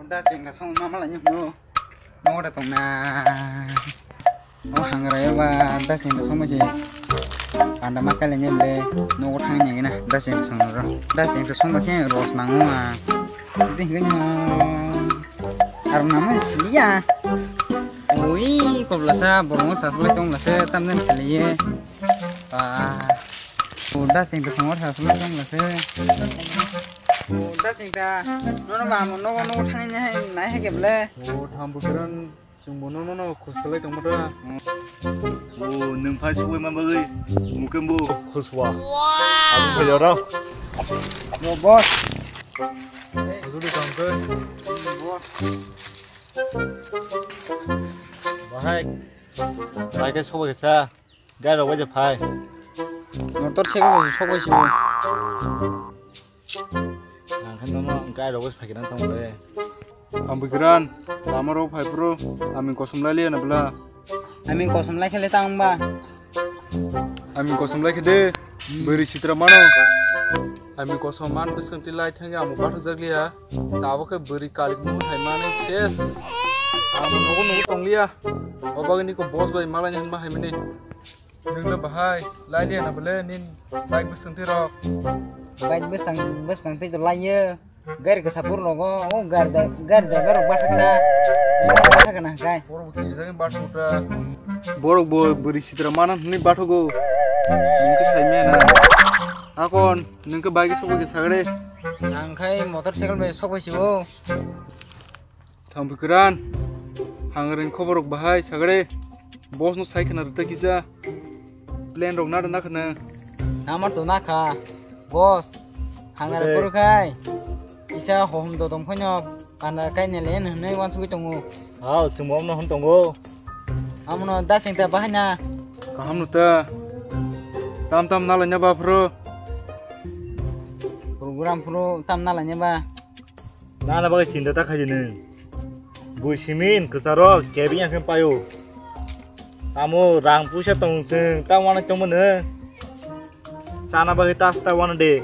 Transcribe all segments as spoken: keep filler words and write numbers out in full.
Da chengta song ma malai ni hno. Nogo da tong na. O hangra ya ba da chengta song ma je. Panda ma kale ni le. Nogo thang ni na da chengta song ro. Da chengta song ma khe ros nango a. Ding gani mo. Ar na ma siliya. Ui, kobla sa borong sa sulai tong la se tam den khali ye. Ba. O da chengta song sa sulai tong la se. O da chengta. Nono ba mo nogo nogo thang ni hai nai hai keble. O tham bukiran. Chwngbo nono no khus khlai tongma ta. O nwng phai sugwi man bagwi mukembo khuswa. Abo phai oro. Yo boss. Huzuri tongkhe. Boss. Bahai. Bahai khe sugwi kisa. Gai rok bai je phai. Motor cycle bai sugwi sibo. Ang khe nono gai rok bai phai khe nang tong le. Ang bwkran, lama rok phai phuru, aming kosom lai liya na bwla? Aming kosom lai khe le tang ba? Aming kosom lai khe de, bwrwi sitra mano. Aming kosom man bwskang ti lai thang ya, amo bathajak liya. Tabo khe bwrwi kalik mung thai mani ses. Amo nogo nogo tong liya. O bagwi ni ko boss bai malai ni hwnma hai mani. Nwngno bahai, lai liya na bole nin bike bwswng twi rok. Bike bwswng, bwswng twi to lai yo. Gari kwsa phuru rogo, o gari da, gari da, gari bathak ta. Bathak na kai. Borok bo twi jagin bathak ta. Borok bo bwrwi sitra mana hwnwi bathago. Nwng khe sai maya na. Akon, nwng khe bike sokoi khe sagre. Ang khai motor cycle bai sokoi sibo. Thang bwkran, hangreng khoborok bahai sagre, boss no sai khna rwta kisa, plan rok nada na khna. Namar to nakha, boss, hangreng phuru khai, isa hohom dodom khoino, kana kainele hwnwi wansugwi tongo. Hao, chwngbo omno hwn tongo. Amono da chengta bahai na. Kaham no ta, tam tam nalai na ba phuru. Program phuru tam nalai na ba. Nana bagwi chinta ta khaidi nwng. Bui simin kwcharo kebeng ya khe paio. Tamo rang puisa tong chwng ta wana tongmo nwng. Chana bagwi ta ta wana de.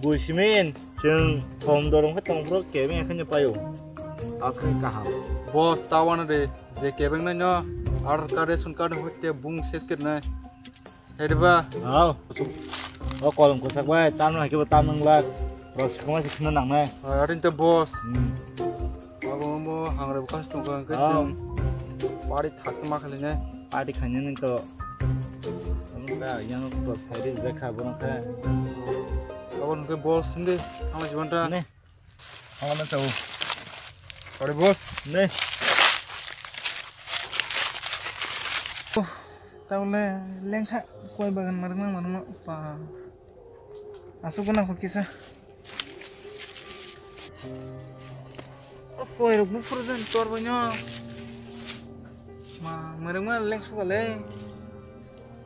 Bui simin chwng thom dorong khe tong phuru kebeng ya khe paio. As khe kaham. Boss ta wana de je kebeng nai no Aadhaar card, ration card hoite bung ses kir nai. Hede ba? Hao. O kolom kwchak bai, tam nang khe bo tam nang lak. Rok sikma se khna nang nai. Arin te boss. Hmm. Abo mo hangra bo kas tong kha khe. Hao. Chwng pari thas ma khali nai. Pari khani nang to. Ang ka yang to sai de kha bo nang kha. Abo nang khe boss inde. Ang jiban ta. Ne. Ang na chau. Pari boss. Ne. Taule lengkha koi bagan marwkma marwkma pa. Asuk gwnang kho kisa. O koi rok buphuru jan tor baino. Ma marwkma leng sukale.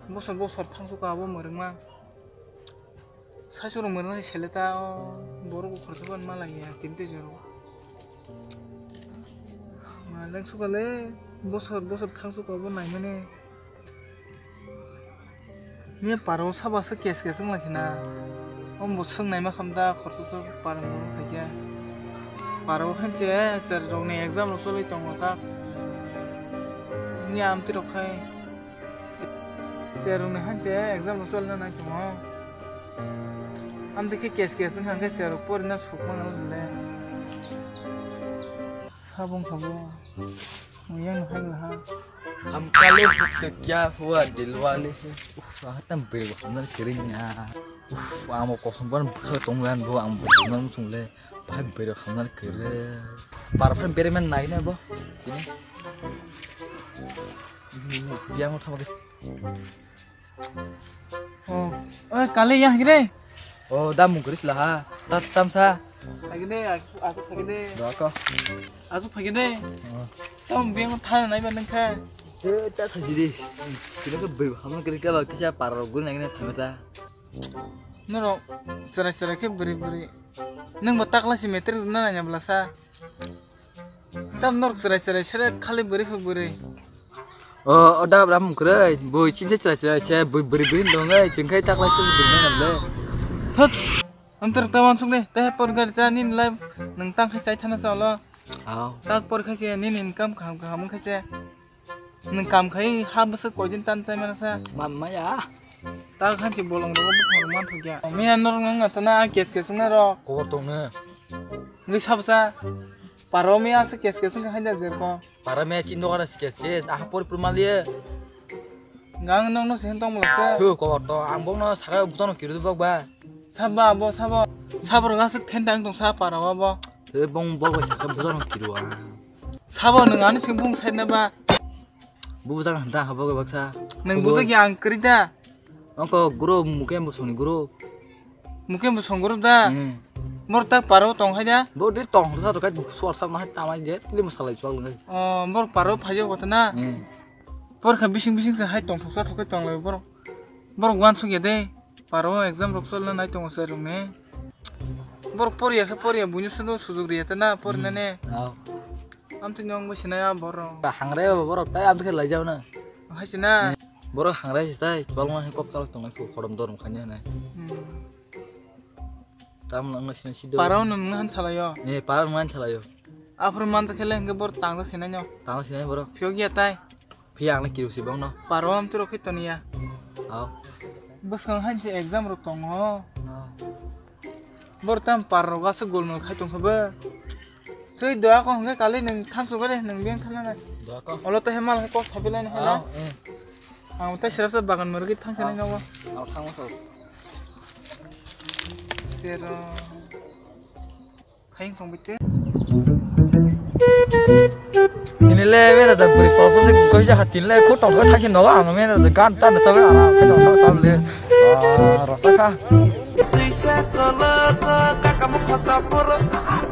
Bosor bosor thang suka abo marwkma. Saichwrwng mwnwi seleta o borok bo khoroksa ban ma lagi ya, tini tei jora. Ma leng sukale bosor bosor thang suka bo naimani. Ni paro saba se kes kes wng lakhi na. O bo swng naima khamda khoroksa parang borok hai khe. Paro khan che cher rok ni exam rok choli tongo ta. Ni amtwi rok khai. Cherrokni han che exam bo cholna nai tongo. Amtwi khe kes kes wngkha khe cherrok porina sukmano le. Sabong sabo. Yang hai ha. हम काले पुत्र क्या हुआ दिलवाले है। उफ, ah, tam bwrwi bo hamnani kwrwi na. Uf, amo kosom ban bwkhak tonglan bo ang bo hamnani sung le. Bhai bwrwi hamnani kwrwi. Par phai bere men nai na bo. Tini. Yang thama ke. Oh, oi, kali ya gini. Oh, da mung kris lah ha. Tat tam sa. Lagi nih, aku aku lagi nih. Doko. Aku lagi nih. Oh. Tam biang thana nai ban nangkha. Eh, ta sa jiri. Kira ke beri hamna kira kira kisa parok gun lagi nih thameta. Noro cerai cerai ke beri beri. Nang batak lah si meter na nanya belasa. Tam norok chwrai chwrai sere khali bwrwi khe bwrwi. O, o da bra mung kwrwi. Bui chinse chwrai chwrai se bui bwrwi bwrwi dong ai chwng khai taklai se bwrwi nang le. Thot. Amtwrwk ta wansuk le, tei por gari cha nini life nwng tang khai chai thana cha ulo. Aw. Tak por khai se nini income kaham kaham khai se. Nwng kam khai ha bwswk koidin tan chai mana sa. Mamma ya. Tak hanchi bolong rogo bukhang man thok ya. Miya norok nang na tana a kes kes na ro. Kobor tong ne. Ngi sab sa. Paro miya se kes kes ngi hai da jer ko. Para me chin doga sikes ke, ah, pori puri maliye. Gang nong no sen tong mala se. Thu, kobor to, ang bong no saka buchano kiru bok ba. Sabo, abo, sabo. Sabo rok aswk then tang tong sa para wa bo. Thu, bong bok ba saka buchano kiru ah. Sabo nwng ani sing bung side na ba. Bu bujang hanta habo ke baksa. Nwng bujak ya ang kri da. Ongko guru muke musungni guru. Muke musung guru da. Hmm. Mor tak paro tong hai da. Bo de tong sa to kai suar sa na hai tamai je tili musalai chuak le. Oh, mor paro phajo kotna. Hmm. Por kha bising bising se hai tong thoksa thokai tong lai borok. Borok wan suk ya de. Paro exam rok sol na nai tong se rung ne. Borok por ya khe por ya buino se do sujug ri ya ta na por na ne. Hmm. Aw. Amtwi nong bo sinai a borok. Hangre bo borok tai amtwi khe lai jao na. Hai sina. Borok hangre si tai chwal ma kok chalok tongnai phu khorom dorom khanya hinai. Hmm. Tam nang na sina sido. Parao nang nang han salayo. Ne parao nang han salayo. Aphuru manjak khe le hwnkhe borok tangsa sinai no. Tangsa sinai borok. Phiyok ya tai. Phiya ang le kiru si bong no. Parao amtwi rok khe toniya. Aw. Bwskang han se exam rok tongo. Aw. Bor tam par rok aswk golmol khai tong kha bo. Twi doya ko hwnkhe kali nwng thang chugo de nwng beng thang nai. Doya ko. Olo to hemal hai kok thabilai nai hela. Ah, eh. Ang tai sirap sa bagan murgi thang sinai nogo. Ang thang mo so. Sero. Hai thong bite. Ini le mena da beri pol pol se koi ja hatin le ko tong ka thang sin nogo ang mena da gan tan sa ara kai tong sa le. Ah, rasa kha. Tuisa koloko kakam khosa poro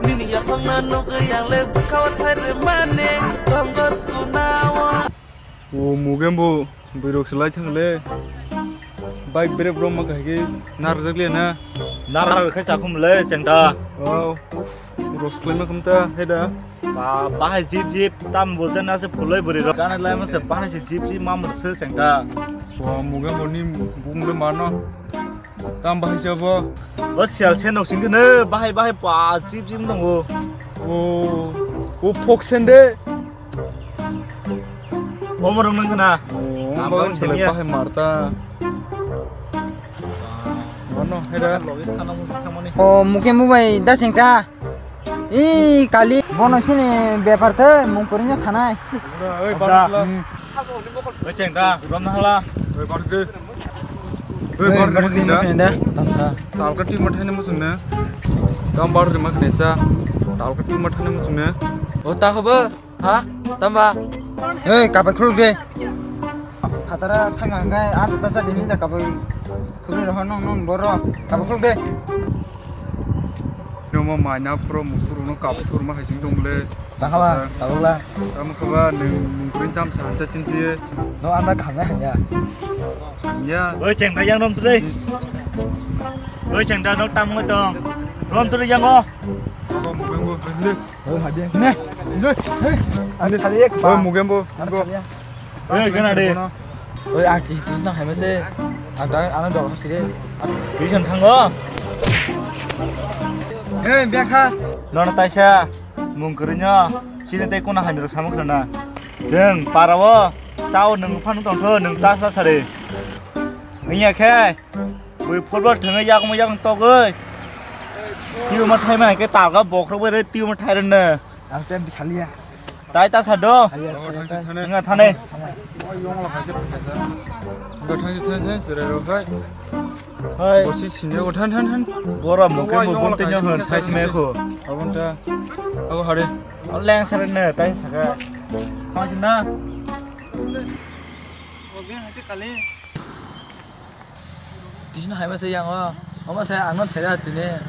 nini yaphangna nugwi ang le bwkha o thairwmani tongo sunao. O Mugembo bwrwk se lai thang le. Bike brake rok ma kahai khe narwkjak le na. Narwk khai sa khum le chengta. O, rosklai ma khum ta he da. Ba, bahai jip jip tam bolcha na se phulai bwrwi rok. Gana lai ma se bahai se jip jip ma mur se chengta. Wa Mugembo ni bung le mano. Tam bahai se bo. Bo sial se nok sing khne bahai bahai pa jip jip tongo. O, o phok sen de. Omo rok nang khna. O, ang bo bang se le bahai marta. Bono hera. Logis khana mo thangmani. O, muke mubai da sengta. Ih, kali. Bono sini bepar the, mung kuringnya sanai. Oi, Abda. Barla. Hmm. Oi, chengda, rom na hala. Oi, barde. Oi, barde, barde, barde, da. Tamsa. Talka ti mathani musung ne. Dam barde mak ne sa. Talka ti mathani musung ne. O, ta khobo. Ha? Tamba? Hei, kapai khuluk de. Phatara thang ang kai, a tata sa dini da kapai khuluk roho nong nong boro. Kapai khuluk de. Nomo maina pro musuru no kapai thurma hai sing dong le. Takhala, takhala. Tamo khaba nung nung prin tam sa hancha chinti. No anda kaham ya hanya. Ya. Oi cheng da yang rom tu dei. Oi cheng da no tam ngo tong. Rom tu dei yang o. Rom tu dei. Oi, hadi. Ne. Ne. Hey. Ani sali ek. Oi, Mugembo. Ani sali ya. Oi, gana de. Oi, ang ti tu na hai mese. Ang ta ang dok sire. Bisan thango. Hey, biakha. Nona taisa mung krinyo. Sini tei kona hamiro samung krana. Jeng parao chao nung phanu tongtho nung ta sa sare. Ngiya khe. Bui football thwngwi yakung yakung togwi. Tiyuma thaima hai khe talga bokhorok bai rw tiyuma thai rwno. Ang tem di saliya. Tai ta sado. Saliya, saliya, tai. Nwnga thane. Thane. Oi, yong la khai khe thai sa. Go thang thang thang sere ro hai. Hai. Bosi sini go than than than. Bora muke mu bon te nyang han sai sime kho. Abon ta. Abo hare. Leng sere ne tai saka. Thang na. Obe hai kali. Tisno hai masa yang o, o masa ang non sera tine.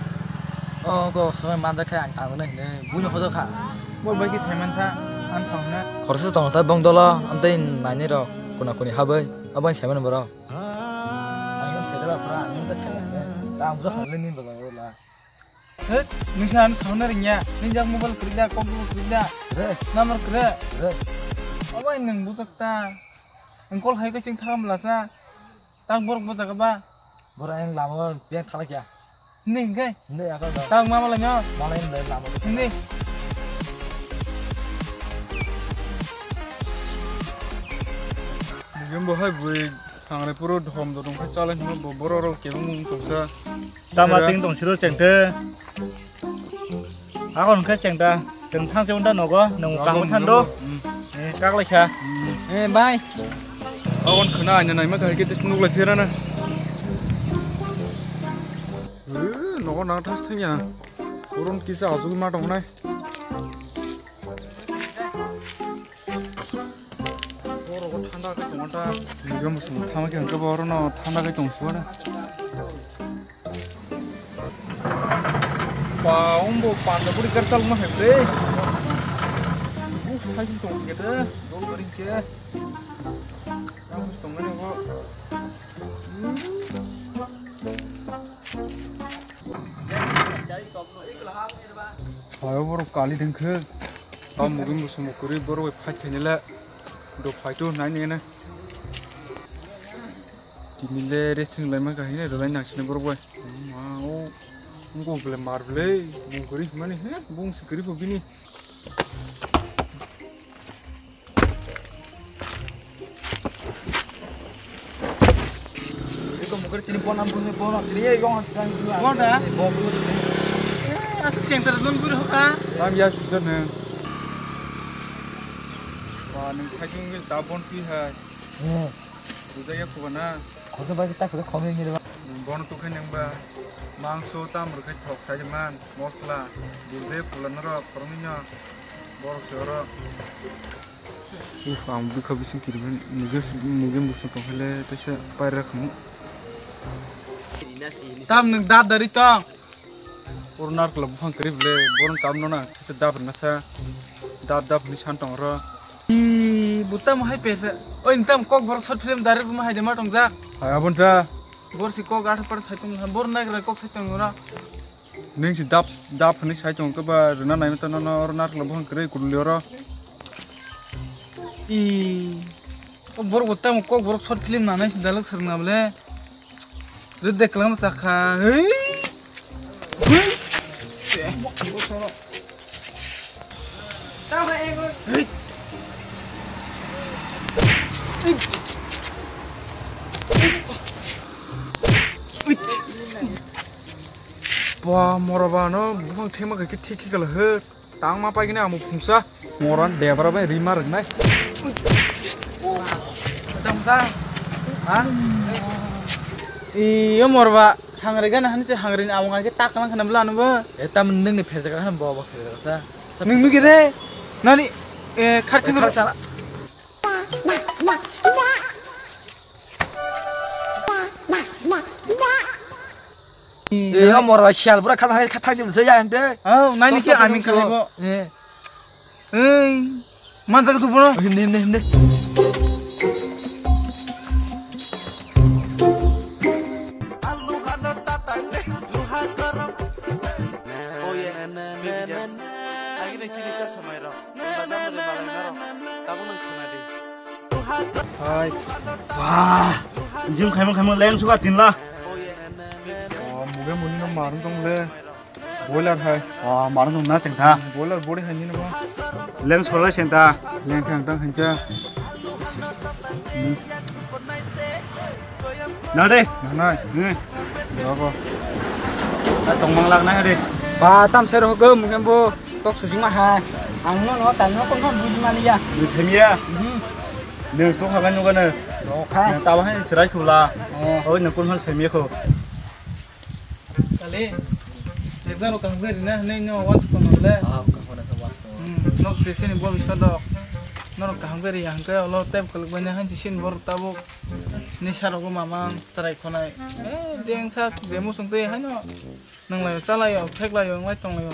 O ko samai manjak khe ang tang nai hine, buino hodo kha. Bo bai ki saiman sa, ang sauna. Khorsa tong ta bong dolo, amtei naini rok, kuna kuni habai, abo saiman borok. Ang non sera pra, ang non saiman. Ta ang bujo kha le ni bola bola. He, nisa ang sauna ringya, ni jak mobile krida, kok krida. Re. Number kre. Re. Abo nung bujak ta. Ang call hai ka ching thangam lasa. Tak borok bo jaga ba. Borok ang lama o beng thala kya. Hindi hingke? Hindi, ako no. Tang ma malai no? Malai hindi, lama tu. Hindi. Mungkin bohai bui, tangre puro dhom dodong khe chalai hino bo borok rok kebeng mung tongsa. Tama ting tong siro chengte. Ako hwnkhe chengta, chwng thang se unda nogo, nwng kaham thando. Hmm. Eh, kaklaikha. Hmm. Eh, bye. Abon khwna aina naima kahai khe tis nuk lai phirana. Eh, nogo nang thas thangya. Oron kisa ajugwi ma tongnai. Borok bo thanda khe tongta. Nigam bo song thama khe hwnkhe bo orono thanda khe tong suara. Pa, umbo panda buri kar chalma hai bre. Bu sai tong khe de, dol bari khe. Yang song ne bo. Ayo borok kali dengkhe. Tam mugin bo sumuk kuri borok bai fight khainela. Do fight o nai nene. Tini le racing lai ma kahine rwlai nang sini borok bai. Ma o. Ngo ble mar ble. Bung kuri mani he. Bung si kuri bo bini. Eko mukar tini bona buni bona tini e yong tang dua. Bona? Bo buni. Eh, asuk center nun buri hoka. Tam ya sujan he. Wah, nung cycling wheel ta bon pi hai. Hmm. Bujaya kuba na. Khoroksa bai ta khoroksa khogwi ngi ba. Bono tukhai nang ba. Mangso tam rwkhai thok sai man, mosla. Bujaya pula norok khoroknwi no. Borok se oro. Uf, ang bwkha bising kiribani. Mugi, mugi mugi tongkhai le teisa paira khamu. Tam nwng dap dari tong. Oro narikla buphang kwrwi bwle, borok tam no na, kisa dap rwna sa, dap dap hwnwi san tong oro. Ih, bo tamo hai per per. Oi, nwng tamo kok borok short film direct rwma hai de ma tongjak. Hai, aboni ta. Bor si kok atha par sai tong, bor naigra kok sai tong oro. Nwng si dap, dap hwnwi sai tong khe ba rwna naima ta no, no, oro narikla buphang kwrwi kuduli oro. Ih, o borok bo tamo kok borok short film nanai si dialogue swrwngna bwle. Rwdek kwlangma chakha. Hei. Hei. Se. Hei. Ba, mora ba no buphang thengma khe thik khe kala he. Tangma paigini amo phungsa. Moran debra bai rima rwnai. Tangsa. Ha? Iyo morba hangre gana hani se hangre ni amo ngai ke tak lang khana bla no ba. E tam nung ni pherjak han bo bo pherjak sa. Nung nugi re. Nani e kharching. Kharsa. Eh, amor sial pura kha hai kha thang jim se ya ente. Oh, nai ni ki ami khalai bo. Eh. Ei, manjak tu bro. Himne, himne, himne. Hai. Wah. Jim khaimang khaimang leng suka tinla. Oh, muge muni no marung tong le. Boiler hai. Oh, marung tong na chengtha. Boiler body hai ni no. Leng sola chengtha. Leng khang tang khancha. Na de. Nanai. Ni. Rogo. Ta tongmang lak na de. Ba tam ser ho go muge bo. Tok susing ma hai. Ang no no tan no kon kon buji mani ya. Ni themia. Hmm. Nung to hagan nuga na. Okhai. Nung tawa hai chirai khula. Oh. Oi nung kun han semi kho. Kali. Exam ro kaham gari na, nei no wan sukon na le. Ah, kaham na wan sukon. Hmm, nok se sini bol bisa dok. Norok kaham gari yang ke lo tep keluk bani han si sin bor tabuk. Ni sarok mamang serai khonai. Eh, jeng sak, jemu sung tei hai no. Nanglaio, chalaio, pheklaio, wnglai tonglaio.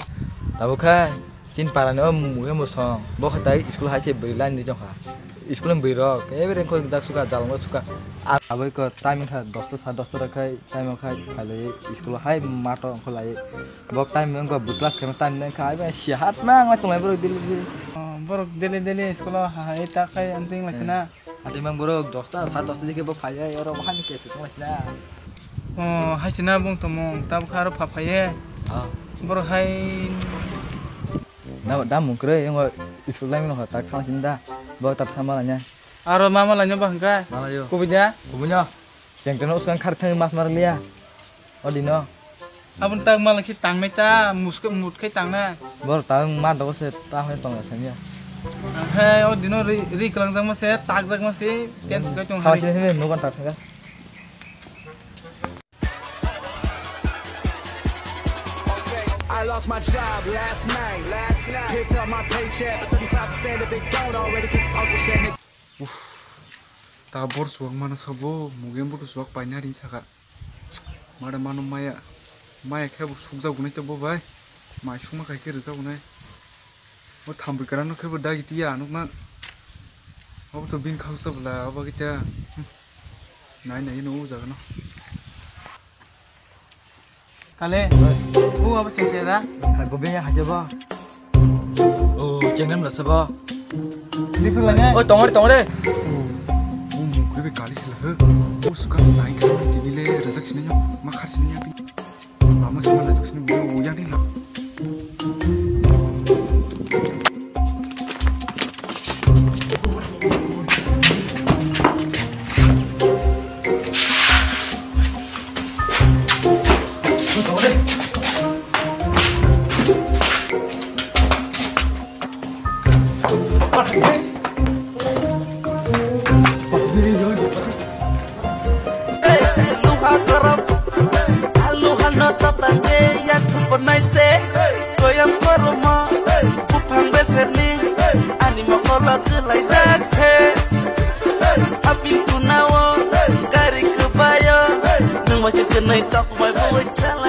Tabuk khe, chini parani o mui o mosong, bo khe tai school hai se bwrwi line ni tongkha. School ni bwrwi rok, every khoi jak suka, jalongo suka. Ar aboi ko time kha dosta, sa dosta rok khai, time khai phailai school hai mato ongkholai. Bok time wngkha bwklas khaima time nang kha, aibai siya hat ma wnglai tonglai borok daily daily. Oh, borok daily daily school o ha ha e ta khai ang ting lai khna. Ati mang borok dosta, sa dosta dikhe bo phai ya, oro bahai ni kesa chong sina. O, hai sina bung tongmung, tabuk aro pha phaiye. Ah. Borok hai. Da, da mung kwrwi, wngo school laimano kha, tak thang sini da. Bo tak thang malanya. Aro mama lanya ba hwnkha? Malayo. Kubui da? Kubui no. Sengteno uskan khar thang mas mar liya. O dino. Abun tak mal khe tangnai ta, muske mut khe tangnai. Bor tang ma dogo se ta hoi tong sanya. He, o dino ri, ri kwlangjak ma se, takjak ma se, ten sukai tong Kha hari. Sini sini nukan tak thang. I lost my job last night. Last night. Picked up my paycheck. Thirty-five percent of it gone already 'cause Uncle Sam. Uff. Ta bor suak mana sabo, mugen bo suak paina rin saka. Mada mano maya. Maya khe bo sukjak gunai to bo bai. Mai suma kai khe rijak gunai. O thambi karano khe bo dagi tiya anuk na. Abo to bin khausa bla, abo kita. Hmm. Nai nai no o jaga no. Kale. O abo chengke da. Hai bo be ya haje ba. O chengem la sabo. Di phu lane. O tongore tongore. O mukri be kali sila he. O suka nai kha tini le rejak sini ma khar sini ya. Lama sama la juk sini o yang ni la. Luha korop, luha no tatang de yak thumpo nai se, koyam koromo, buphang beser ni, ani mokolo kwlai jak se, aping kuna o, gari kwbayo, nung ma chukun nai tok bai bo chal.